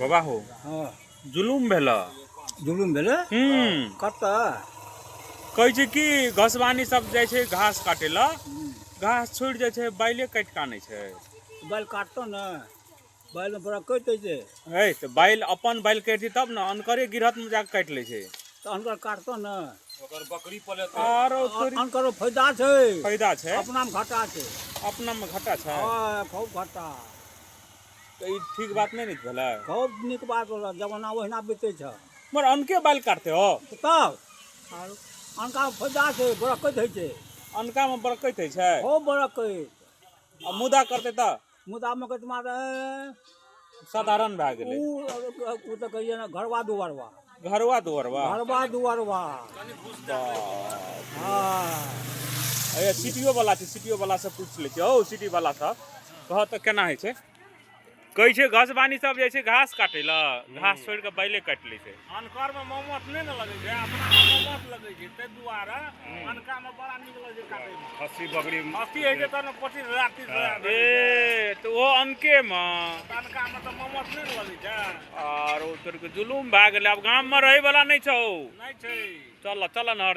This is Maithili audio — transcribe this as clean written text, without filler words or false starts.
बाबा हो। हँ। जुलुम भेल। जुलुम भेलै। कतऽ? कहै छै कि घसवानी सब जाइ छै घास काटे लए, घास छोड़ि जाइ छै, बैले काटि कऽ आनै छै। बैल काटतौ ने, बैलमे बड़ा कटि दै छै। है तऽ बैल अपन बैल काटि तब ने, अनकरे गिरहतमे जाकऽ काटि लै छै। तऽ अनकर काटतौ ने। ओकर बकरी पलेतौ। आरो तोरी। अनकरो फायदा छै। फायदा छै। अपनामे घाटा छै। अपनामे घाटा छै। हँ, खूब घाटा। तऽ ई ठीक बात नहि ने भेलै। खूब नीक बात होलै, जमाना ओहिना बीतै छै। मगर अनके बैल काटतै हो। तब आरो अनका फायदा छै, बरकत होइ छै। अनकामे बरकत होइ छै। खूब बरकत। आ मुदा करतै तऽ? मुदा मोकदमा तऽ साधारण भए गेलै। ओ तऽ कहियै ने घरवा दुआरवा। घरवा दुआरवा। घरवा दुआरवा। हँ। अरे सिटियो वाला छै, सिटियो वाला से पूछि लै छियै। हौ सिटी वाला सब कह तऽ केना होइ छै? कहै छै घसबानी सब जाइ छै घास काटै लए, घास छोड़ि कऽ बैले काटि लै छै। अनकरमे ममत नहि ने लगै छै, अपनामे ममत लगै छै, ताहि दुआरे अनकामे बड़ा नीक लगै छै काटैमे। खस्सी बकरी खस्सी होइ छै तहन 25,000 30,000। ए तऽ ओहो अनकेमे। अनकामे तऽ ममत नहि ने लगै छै। आर ओ तोर के जुलुम भए गेलै, आब गाममे रहै वाला नहि छौ। नहि छै। चल चल नहर।